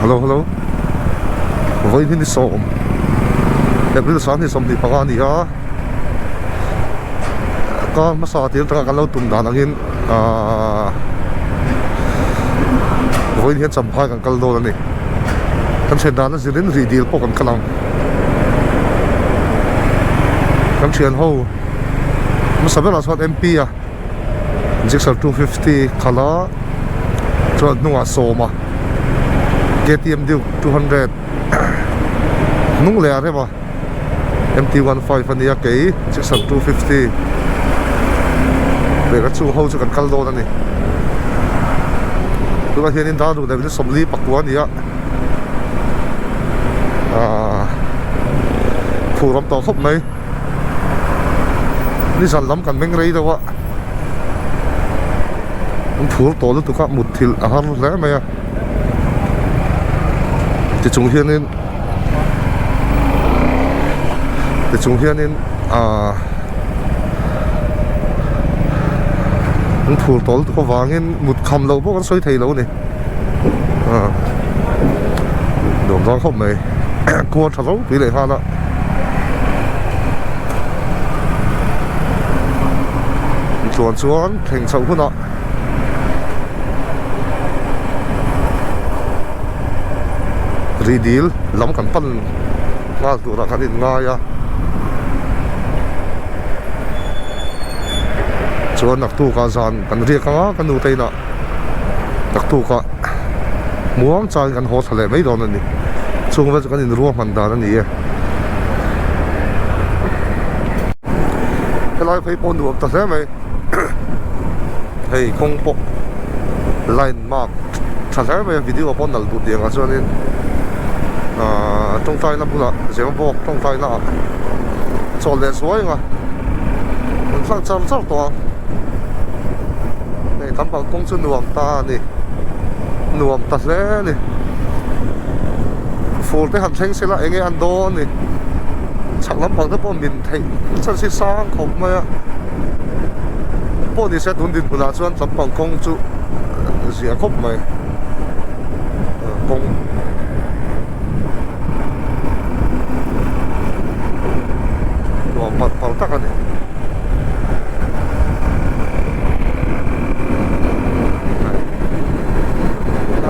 Hello hello vawiin hi ni sawm April sanghnih 25 a ni a kar hmasa tir atanga kan lo tum dan angin ahh vawiin hian champhai kan kal dawn a ni kan thian dana zirin rih dil pawh kan kal ang kan thian ho hmasa berah chuan M P a. Gixxer 250 khalh a chuan hnungah sawm a KTM Duke 200 hnung leh ah rem a MT 15 a nia kei Gixxer 250 leh ka chung ho chu kan kal dawn a ni tunah hianin dar duh leh 40 pakua a ni a ahh phur awm tawh khawp mai. Nizan lam kan meng rei deuh a an phur tawh lutuk a mutthilh a har hle mai a tichung hianin tichung hianin ahh an phur tawh lutuk avangin mut kham loh pawh kan sawi thei lo a ni ahh nuam dawn khawp mai khua tha ropui leh nghal a. Chuan chuan thleng chhoh hunah ri dil lam kan pan nghal turah kan inngai a chuan naktukah zan kan riak ang a ka nu te inah naktukah muang changin kan haw thla leh mai dawn a ni chung vel chu kan inruahman dan a ni e. Helai phei pawh nuam ta hle mai hei kawng pawh line mark tha hle mai a video pawh nalh duh tiang ah chuanin ahh tawngtai na bulah zem bawk tawngtai na ah chawl leh zuai ang a an tlang char char tawh ang hei tam pang kawng chu nuam ta a ni nuam ta hle a ni. Fur te han thleng sela enge an dawn a ni chhak lampang te pawh min theih chan si sang khawp mai a pawh ni se tun dinhmunah chuan lampang kawng chu zia khawp mai kawng nuam parh parh tak a ni.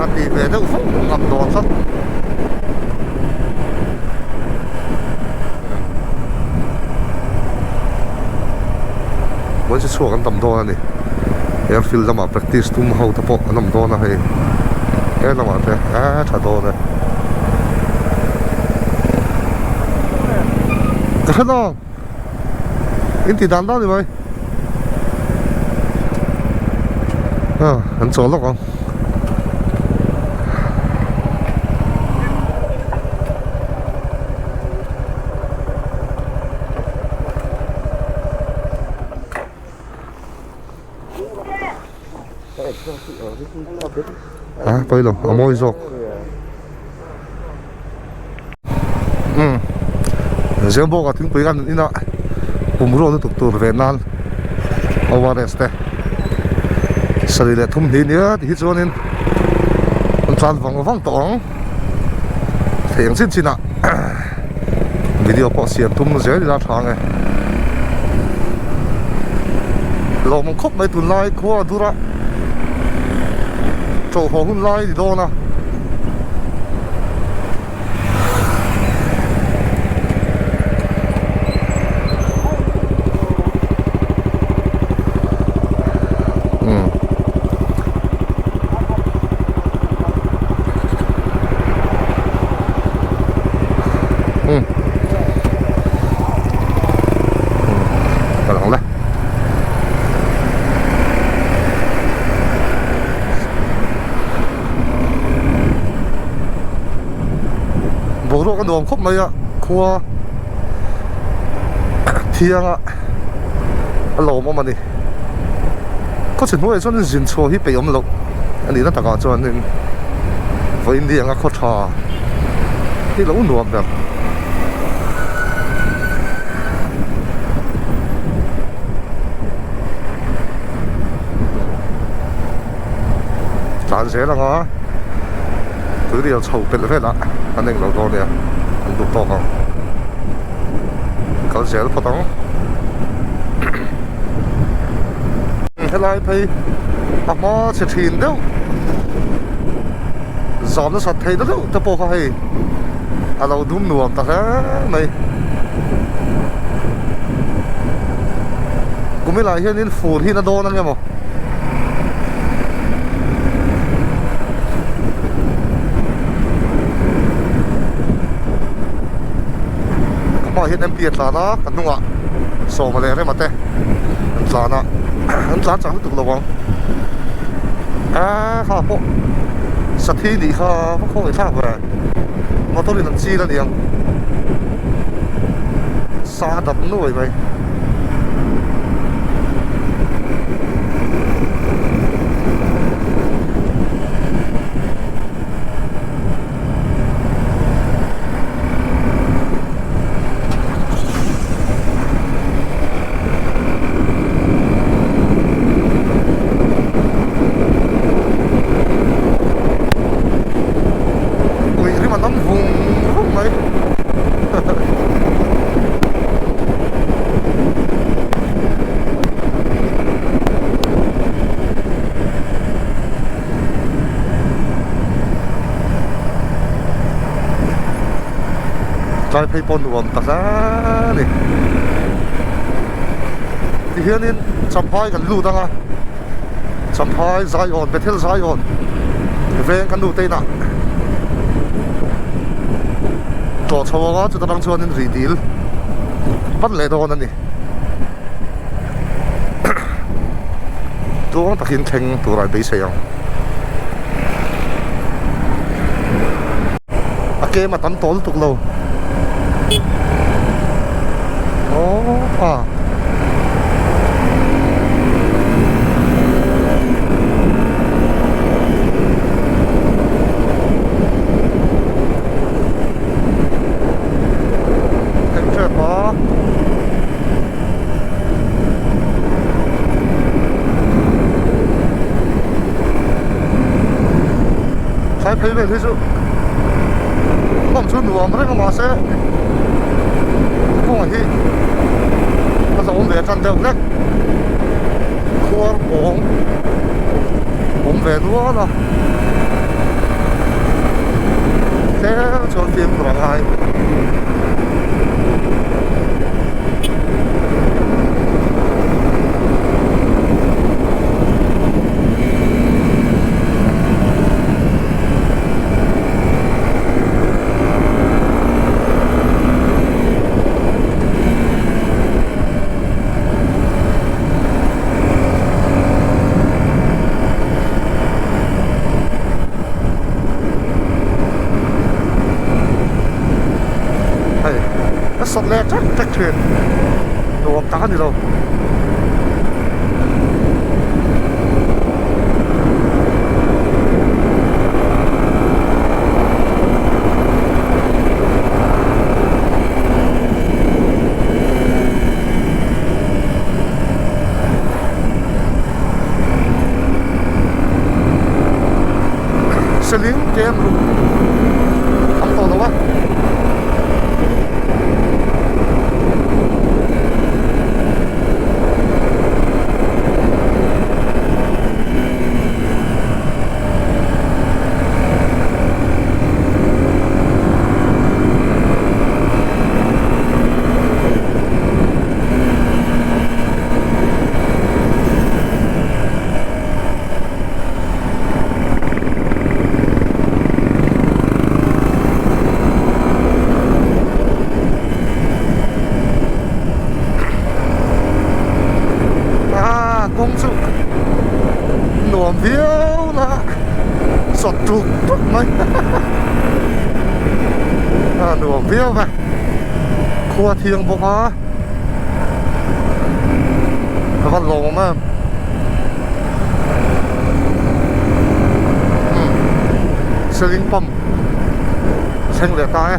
A ti ve deuh fo ngam dawn tlat. Vawiin chu chhuak an tam dawn a ni. Airfield lamah practice tum ho te pawh an awm dawn a hei. He lamah te a tha dawn e. Ka hre lo. In ti dan dan ni mai. Ah, an chawl lawk ang. Ah, pawi lo, a mawi zawk. Umm Zembawk ah thingpui kan inah pumruak lutuk tur ve nan ORS te sarih leh thum hnih nia ti hi chuanin an tlan vang vang tawh ang thei ang chin chin ah video pawh siam tum zel ila tha ang e lawm ang khawp mai tunlai khua a dur a chawlhhaw hun lai a ni dawn a. Boruak a nuam khawp mai a khua thianga a lawmawm a ni khawchhe hnuaiah chuan zin chhuah hi peih awm loh a nihna takah chuanin vawiin ni anga khaw tha hi lo nuam ber. Tlan zel ang a. Tuirial chho pelh velah an eng lo dawn nia an duh tawk ang. Kal zel phawt ang. Helai phei a hma chhe thin deuh zam nasat thei ta deuh te pawh kha hei a lo dum nuam ta hle mai. Kumilah hianin fur hi na dawn ang emaw. Ka hmaah hian MP a tlan a, ka hnungah Sawma leh Rema te an tlan a, an tlan chang lutuk lo ang. Aaa kha pawh Sathi nih kha va khawngaih thlak ve, motor in an chil a niang, sa a dap nuai mai. Ui rim a tam vung vung mai. Tlai phei pawh nuam tak a ni. Tihianin Champhai kan lut ang a, Champhai Zion, Bethel Zion veng kan lut inah tlawh chho ang a, chuta tang chuanin rih dil vat leh dawn a ni. Tluang takin thleng tur a beisei ang. A kem a tam tawh lutuk lo. Aww a. Thleng tep a. Thlai phei vel hi chu awm chu nuam reng a mahse kawngah hi a hlauhawm ve tan deuh hlek khuar pawng awm ve nual a tlem chuan fimkhur a ngai. Hei a sawt leh ṭek ṭek ṭhin nuam tak a ni lo. Seling kem ruk tam tawh lo a. Ah kawng chu nuam viau na sawt tuk tuk mai a nuam viau va khua thiang bawk a. A va lawm em Seling pump thleng leh ta e.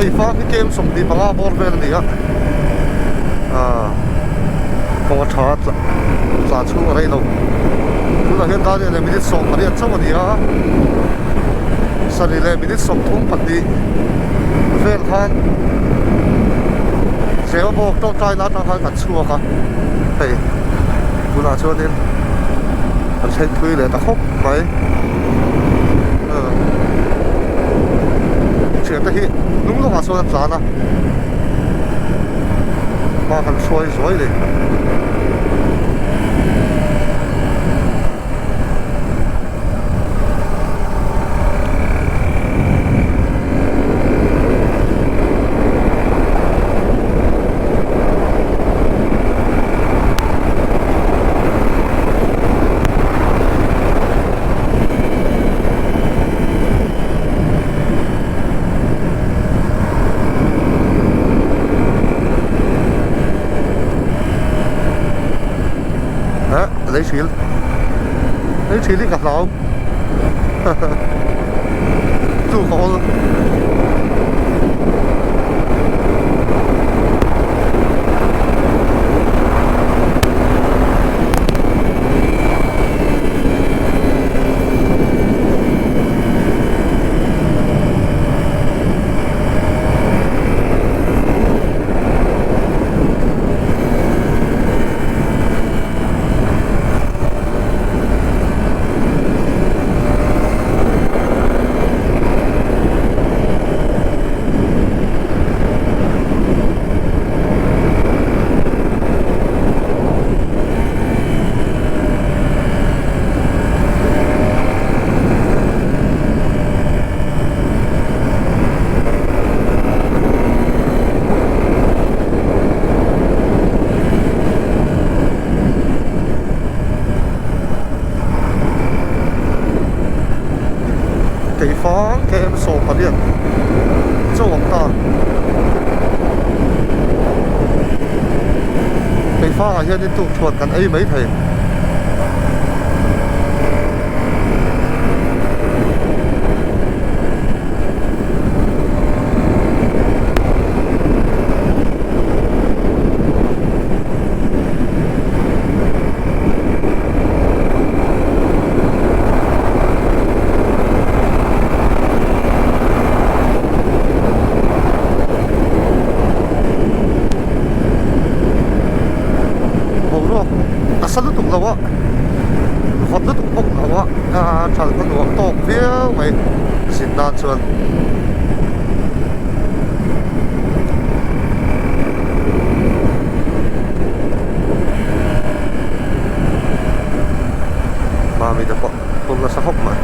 Keifang hi kem 25 bawr vel a ni a, aaa kawng a tha a tlan chhung a rei lo. Tunah hian dar leh minute 18 chauh a ni a, sarih leh minute 32 vel khan Zema bawk tawngtai na atang khan kan chhuak a, hei tunah chuanin kan thleng thui leh ta khawp mai. Thiante hi hnung lawkah chuan a tlan a, hma kan hruai zuai leh. Eh lei hril lei hril hi ka hlau chu ka awl. Keifang KM 18 chauh ang ta. Keifangah hianin tukṭhuan kan ei mai thei. Boruak nasa lutuk lo a vawt lutuk bawk lo a a thal kha nuam tawk viau mai zin nan chuan. Mami te pawh phur nasa khawp mai.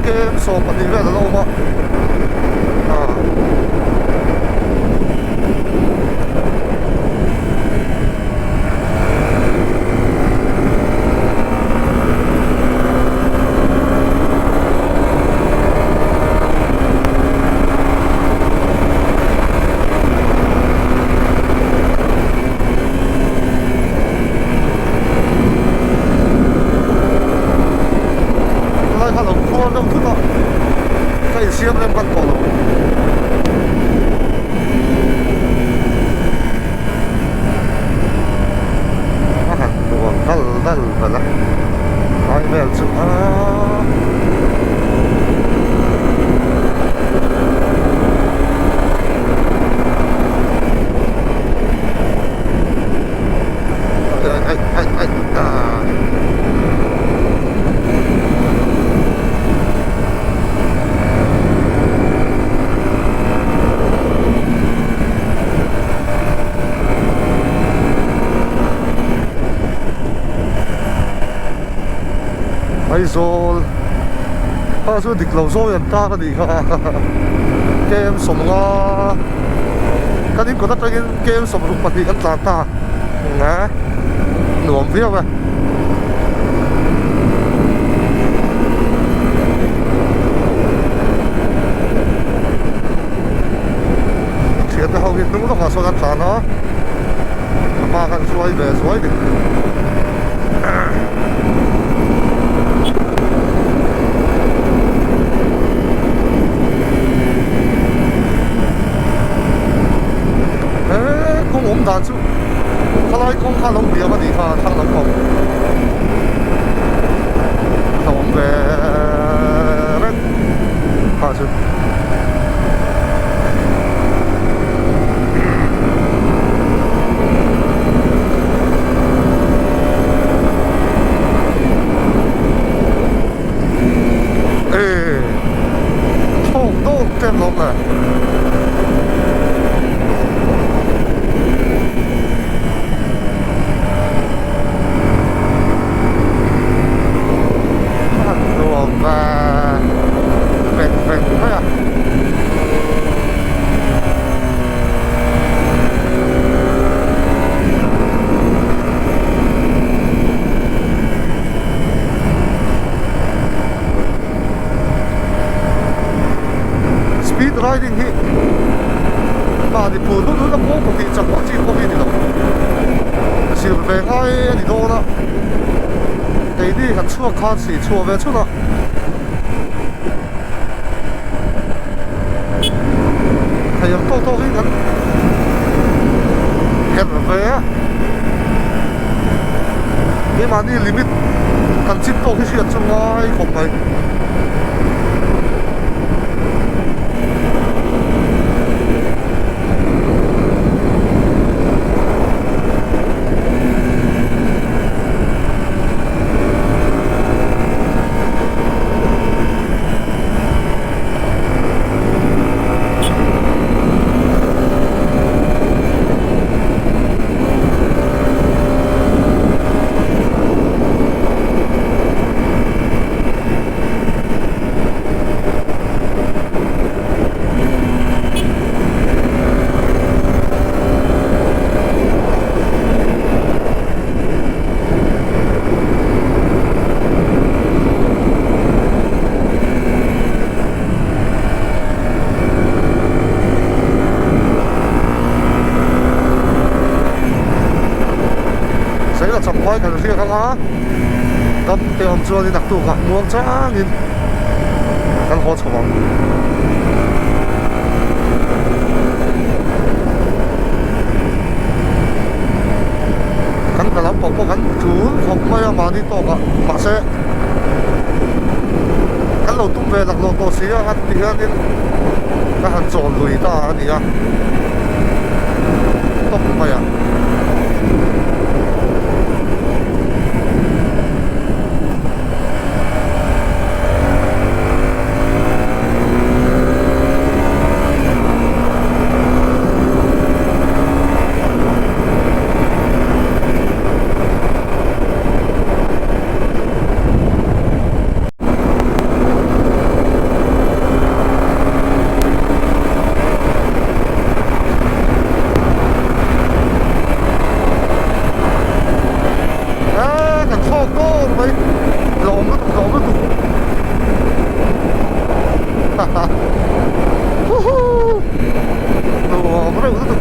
kem 12 vel a la awm a ah. Helai kha lo khuar deuh thut a, ka insiam rem hman tawh lo. A han nuam dal dal vel a, tlai vel chu aaa. Aizawl kha chu dik lo zawi an tar a nih kha KM 50 kan in kawt atangin KM 62 kan tlan ta. Nge nuam viau e. Thiante ho hi hnung lawkah sawn an tlan a, a hma khan hruai ve zuai ni. He kawng awm dan chu khalai kawng kha lo hliam a nih kha thlang lam pawh a awm ve reng kha chu. Eee thlawk dawk te an awm e. A nuam veng veng mai a. Speed riding hi mahni phur hut hut a pawng pawh tih chak pawh chi pawh hi a ni lo. Zir ve ngai a ni dawn a, keini kan chhuak khan si chhuah ve chhun a. Thei ang tawk tawk hi kan herh ve a. Keimahni limit kan chip tawk hi hriat chu ngai khawp mai. Seila champhai kan hriak anga dam te awm chuanin a tukah muang changin kan haw chho ang. Kan hna lampang pawh kan tul khawp mai a mahni tawkah mahse kan lo tum ve laklawh tawh si a a ti hianin ka han chawl lui ta a ni a tawp mai a. Woohoo! Nuam reuh lutuk.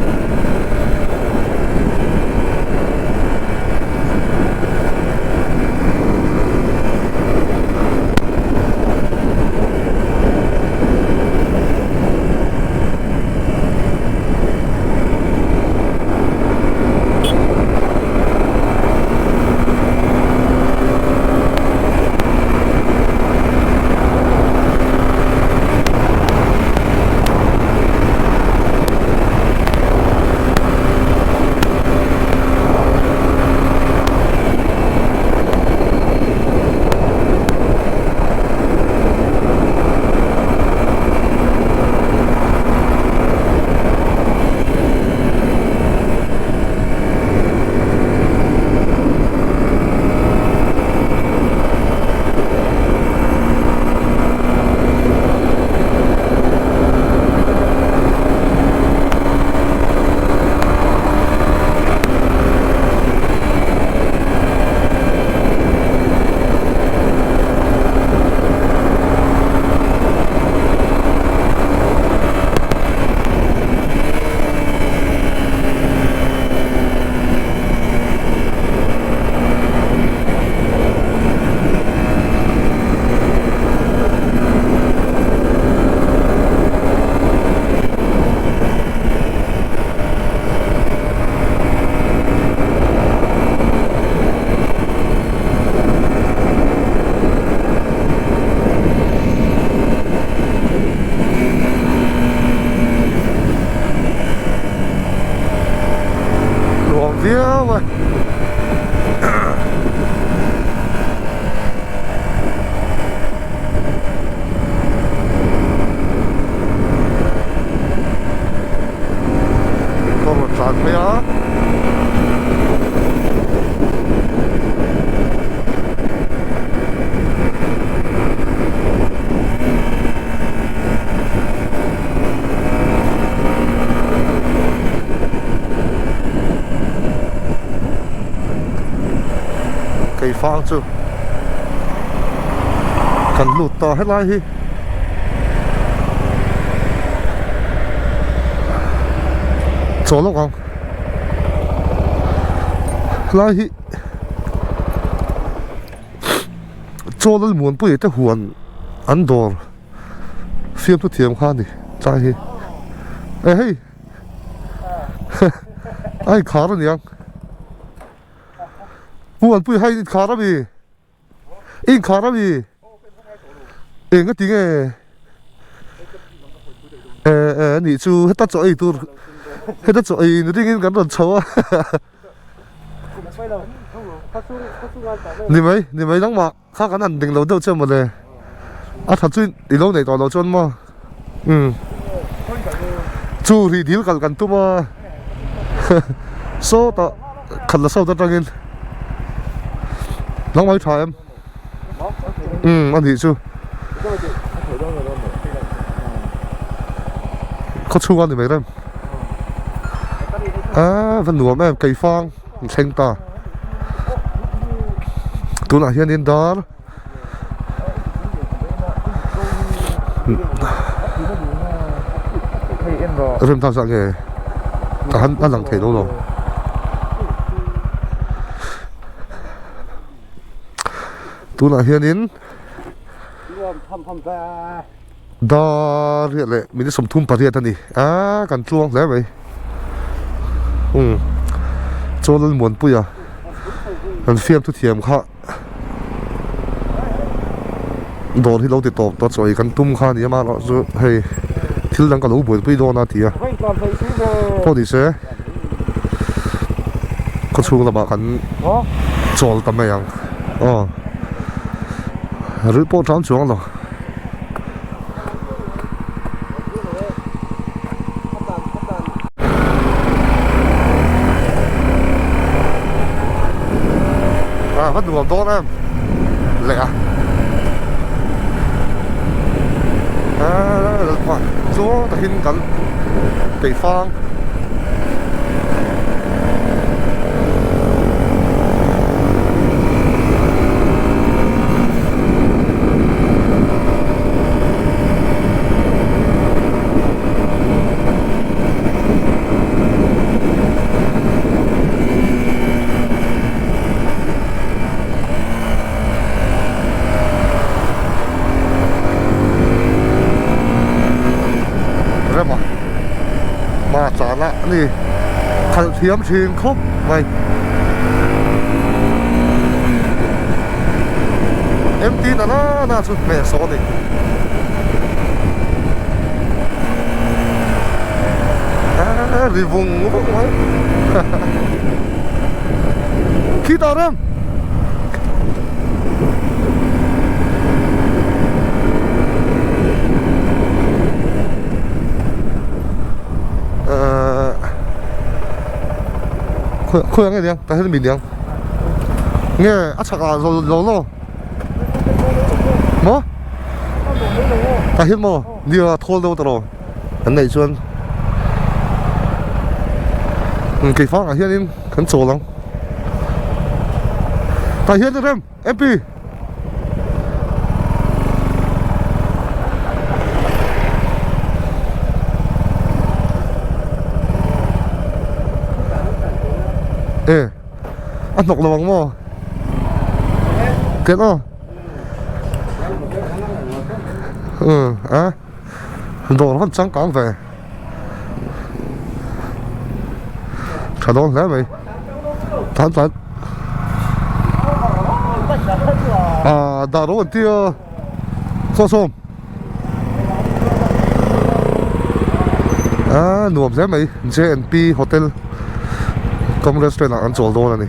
Nuam viau a. Motor rawn tlan phei a. Keifang chu kan lut ta helai hi chaw lawk ang helai hi chaw lalmuanpuia te huan an dawr. Fiamtu thiam kha a ni tlai hi e hei a inkhar a niang Pu Anpui hai inkhar a mi inkhar a mi eng a ti nge e e a nih chu heta chaw ei tur heta chaw ei in ringin kan rawn chho a. Ni mai ni mai nangmah. Kha kan han ding lo deuh che mawle. A tha chu i lo neih tawh loh chuan maw. Umm. Chu ri dil kalh kan tum a. Sawtah khat la sawt atangin. Nangmah i tha em? Umm a nih chu. Khawchhung a ni mai rem. A va nuam em keifang. An thleng ta. Tunah hianin dar rem tak zah nge ka han a lang thei lo lo. Tunah hianin dar riat leh minute 38 a ni a kan tluang hle mai umm chaw Lalmuanpuia kan fiamthu thiam kha dawr hi lo ti tawp ta chawi kan tum kha a ni a amaherawh chu hei thil dang ka lo buaipui dawn a ti a pawh ni se khawchhung lamah kan chawl ta mai ang aw ril pawh tan chuang lo. A va nuam dawn em leh a lalpa chuang takin kan keifang. Rema hma chana a ni khalh thiam thin khawp mai. MT ta na na chu hmeh saw a ni. Aa ri vung vung mai. Khitah Rem. Khawi ang nge niang tah hian mi niang nge a chhak ah lo lo lo maw tah hian maw nia thawl deuh ta lo an neih chuan keifang ah hianin kan chawl ang. Tah hian rem MP. E a hnawk lo ang maw? Ken aw. Um a dawr han changkang ve. Tha dawn hle mai tan tan ah dah ro an tia chaw sawm ah nuam hle mai J&P hotel cum restaurant ah an chawl dawn a ni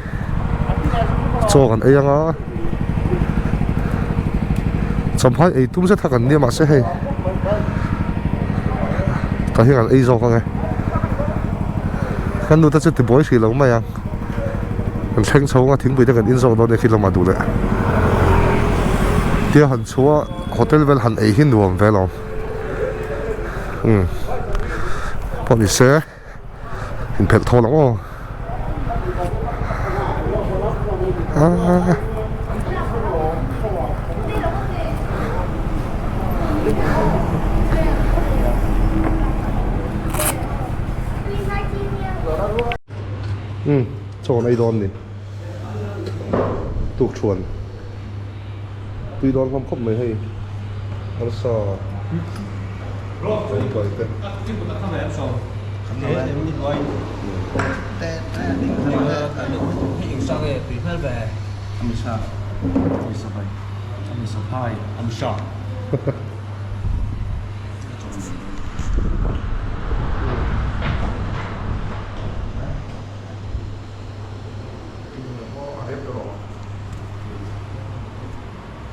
chaw kan ei anga champhai ei tum zet kha kan nia mahse hei tah hian kan ei zawk ang e kan nute chu tibuai hrih lo mai ang kan thleng chho anga thingpui te kan in zawk dawn nia khi lamah duh leh tia han chhuah hotel vel han ei hi nuam ve alawm umm pawh ni se. Inphelh thawl ang aw aaa umm chaw an ei dawn a ni tukṭhuan tui dawn hlawm khawp mai hei arsa tui kai te.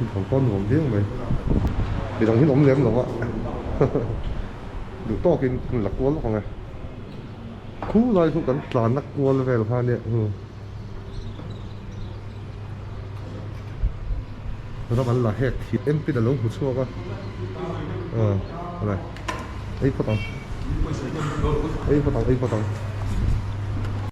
Thawm pawh nuam viau mai midang hi an awm lem lo a duh tawkin kan la kual lawk ang e khulai chu kan tlanna kual vel kha ania ram an la hek thih em pin alo hmu chhuak a aw ei phawt ang ei phawt ang ei phawt ang.